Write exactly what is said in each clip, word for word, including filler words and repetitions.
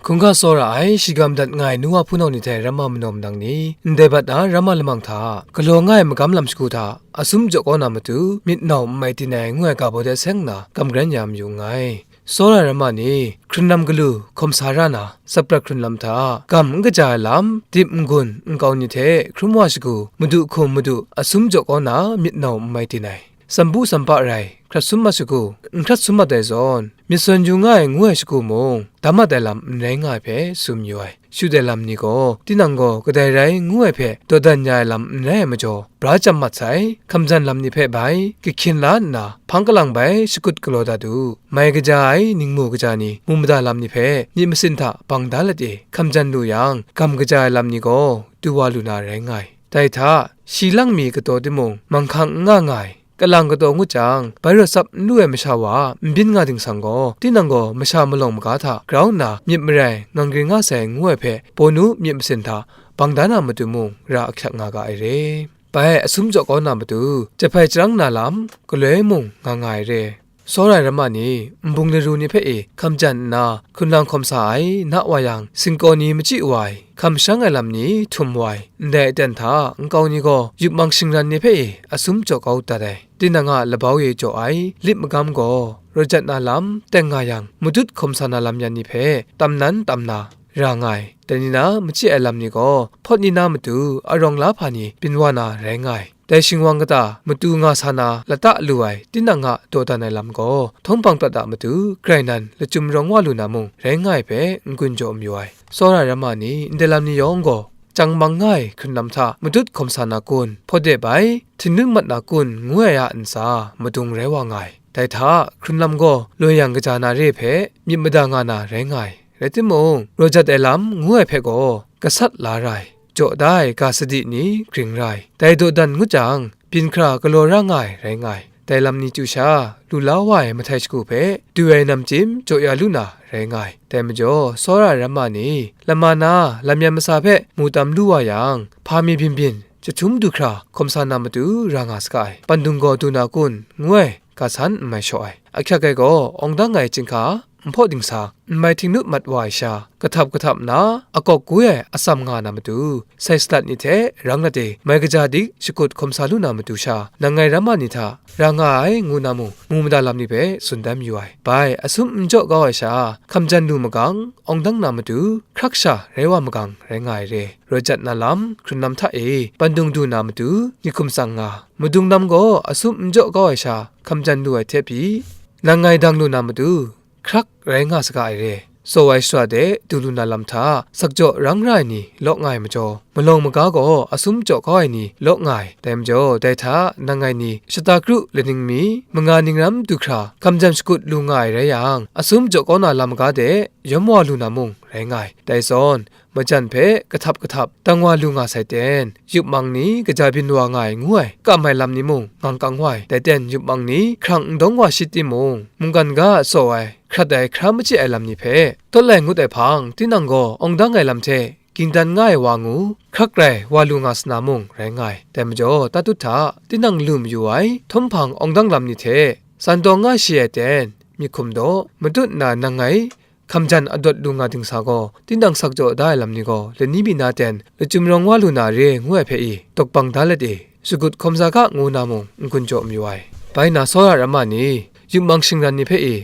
Hkungga tsawra ai, shigam dat nga ai nu wa hpunau ni hte ramma manaw manang ni, ndai bat na ramma lamang hta, galaw nga ai magam lam shagu hta, asum jaw kau na matu, myit nau n mai tin ai ngu ai ga baw de seng nna, gam garan ya mayu nngai. Tsawra ai ramma ni, hkrunlam galu, hkawm sa ra na, tsaprat hkrunlam hta, gam n kaja ai lam, dip n-gun, nkau ni hte hkrum wa shagu, madu hkum madu, asum jaw kau na, myit nau n mai tin ai. Sambu sampa rai, hkrat sum mat shagu, n hkrat sum mat ai zawn, myit sawn yu nga ai ngu ai shagu mung, dam mat ai lam n rai nga ai hpe tsun yu ai. Shut ai lam ni gaw, tinang gaw kadai rai ngu ai hpe dawdan ya ai lam n rai ai majaw, bra chyam mat sai, hkamjan lam ni hpe bai, kahkyin la nna, hpang kalang bai shakut galaw dat u. Mai kaja ai ningmu kaja ni, mu mada lam ni hpe myit masin hta bang da let e, hkamjan lu yang, gam kaja ai lam ni gaw, du wa lu na rai nga ai. Dai hta, shi lang mi kataw timung, manghkang n nga nga ai, kalang kataw ngut jang, bai rawt tsap n lu ai masha wa a n byin nga dingsang gaw, tinang gaw masha malawng maga hta grau nna myit marai ngang ring nga sai ngu ai hpe, bawnu myit masin hta bang da na matu mung ra ahkyak nga ga ai re. Bai asum jaw kau na matu, jahpai chyarang na lam, galoi mung nga nga ai re. Tsawra ai ramma ni, nbung laru ni hpe e hkamjan nna, hkunlang hkawm sa ai, na wa yang, singkaw ni machyi wa ai, hkam shang ai lam ni htum wa ai, ndai aten hta nkau ni gaw, yup mang shingran ni hpe e asum jaw kau dat ai. Tinang a labau e jaw ai, lit magam gaw, raw jat na lam, teng nga yang, madut hkawm sa na lam yan ni hpe, tam nan tam na, ra nga ai. Dai ni na machyi ai lam ni gaw, hpawt ni na matu, arawng la hpa ni byin wa na rai nga ai. Dai shingwang kata matu nga sa na lata lu ai tinang a dawdan ai lam gaw, htawng hpang prat a matu grai nan lachyum rawng wa lu na mung rai nga ai hpe n-gun jaw mayu ai. Tsawra ai ramma ni ndai lam ni yawng gaw, chyang mang nga ai hkrunlam hta madut hkawm sa na kun, hpawt de bai, htingnu mat na kun ngu ai a ntsa madung rai wa nga ai. Dai hta, hkrunlam gaw loi yang kaja na re hpe myit mada nga na rai nga ai. Rai timung, raw jat ai lam ngu ai hpe gaw, gasat la ra ai, jaw da ai ga sadi ni gring ra ai, dai dawdan ngut jang, byin hkra galaw ra nga ai rai nga ai. Dai lam ni chyu sha, lu la wa ai mahtai shagu hpe, du ai namchyim jaw ya lu na rai nga ai. Dai majaw, tsawra ai ramma ni, lama na lam yan masa hpe mu tam lu wa yang, hpa mi byin byin, jahtum du hkra hkawm sa na matu ra nga saga ai. Pandung gaw du na kun, ngu ai, ga san n mai shaw ai. Ahkyak ai gaw, awng dang ai chyinghka, nhpaw dingsa, n mai htingnu mat wa ai sha, kahtap kahtap nna, akawk gwi ai atsam nga na matu, sai salat ni hte rang lat e, mai kaja dik shakut hkawm sa lu na matu sha, nang ngai ramma ni hta ra nga ai ngu na mung, mu mada lam ni hpe tsun dan mayu ai. Bai, asum n jaw kau ai sha, hkamjan lu magang, awng dang na matu, hkrak sha rai wa magang rai nga ai re. Raw jat na lam, hkrunlam hta e, pandung du na matu, ni hkum tsang nga, madung lam gaw asum n jaw kau ai sha, hkamjan lu ai hte pyi, nang ngai dang lu na matu, hkrak rai nga saga ai re. Tsaw ai shara de du lu na lam hta, sakjaw rang ra ai ni law nga ai majaw, malawng maga gaw asum jaw kau ai ni law nga ai. Dai majaw, dai hta nang ngai ni shata kru laning mi, manga ning ram du hkra, hkamjan shakut lu nga ai rai yang, asum jaw kau na lam maga de yawm wa lu na mung rai nga ai. Dai zawn, majan hpe kahtap kahtap dang wa lu nga sai ten, yup mang ni kaja byin wa nga ai ngu ai, kam ai lam ni mung ngang kang wa ai. Dai ten yup mang ni hkrang n dawng wa shi timung, mungkan ga a tsaw ai, hkrat ai, hkra machyi ai lam ni hpe, tawt lai ngut ai hpang, tinang gaw awng dang ai lam hte, ging dan nga ai wa ngu, hkrak rai wa lu nga sa na mung rai nga ai. Dai majaw, tatut hta, tinang lu mayu ai, htawm hpang awng dang lam ni hte, san taw nga shi ai ten, myit hkum daw, matut nna nang ngai, hkamjan adawt lu nga dingsa gaw, tinang sakjaw da ai lam ni gaw, lani mi na ten, lachyum rawng wa lu na re ngu ai hpe i, dawk bang da let e, shagut hkawm sa ga ngu na mung, n-gun jaw mayu ai. Bai na tsawra ai ramma ni, yup mang shingran ni hpe i,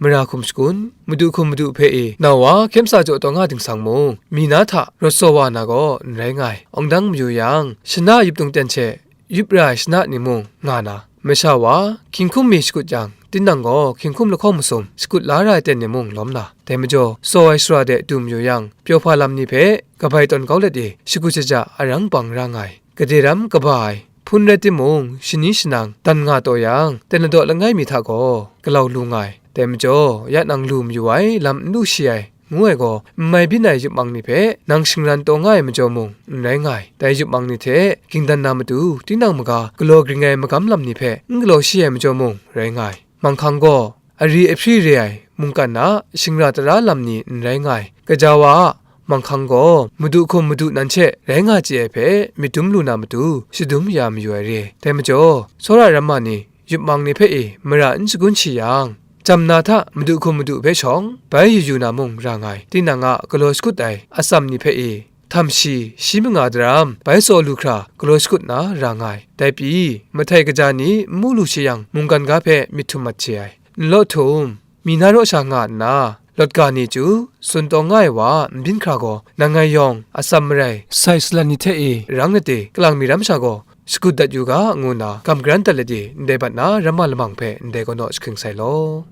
mara hkum shakun, madu hkum madu hpe i, nau wa hkyem sa jaw taw nga dingsang mung, mi na hta rawt tsaw wa na gaw n rai nga ai. Awng dang mayu yang, shana yup tung ten hte, yup ra ai shana ni mung nga na, masha wa, hkying hkum mi shakut yang, tinang gaw hkying hkum lahkawng masum shakut la ra ai ten ni mung lawm na, dai majaw, tsaw ai shara de du mayu yang, pyaw hpa lam ni hpe kabai tawn kau let e, shagu shaja arang bang ra nga ai. Gade ram kaba ai, hpun rai timung, shani shanang dan nga taw yang, ten ladaw langai mi hta gaw, galau lu nga ai. Dai majaw, ya nang lu mayu ai, lam n lu shi ai, ngu ai gaw, n mai byin ai yup mang ni hpe nang shingran taw nga ai majaw mung, n rai nga ai. Dai yup mang ni hte ging dan na matu, tinang maga galaw gring ai magam lam ni hpe n galaw shi ai majaw mung, rai nga ai. Manghkang gaw, ari ahpri re ai mungkan a shingra tara lam ni n rai nga ai. Gaja wa a, manghkang gaw, madu hkum madu nan hte rai nga chye ai hpe myit dum lu na matu, shadum ya mayu ai re. Dai majaw, tsawra ai ramma ni, yup mang ni hpe e mara n shagun shi yang, Jam na hta madu hkum madu hpe shawng, bai yu yu na mung ra nga ai, tinang a galaw shakut ai atsam ni hpe e, htam shi, shi manga daram, bai tsaw lu hkra galaw shakut na ra nga ai. Dai pyi, mahtai kaja ni n mu lu shi yang, mungkan ga hpe myit htum mat che ai. Nlaw htum, mi na raw sha nga nna, lawt ga ni chyu, tsun tawng nga ai wa a nbyin hkra gaw, nang ngai yawng atsam marai sai salan ni hte e rang nat e, kalang mi ram sha gaw, shakut dat yu ga, ngu nna gam garan dat let e, ndai bat na ramma lamang hpe ndai gaw naw jahkring sai law.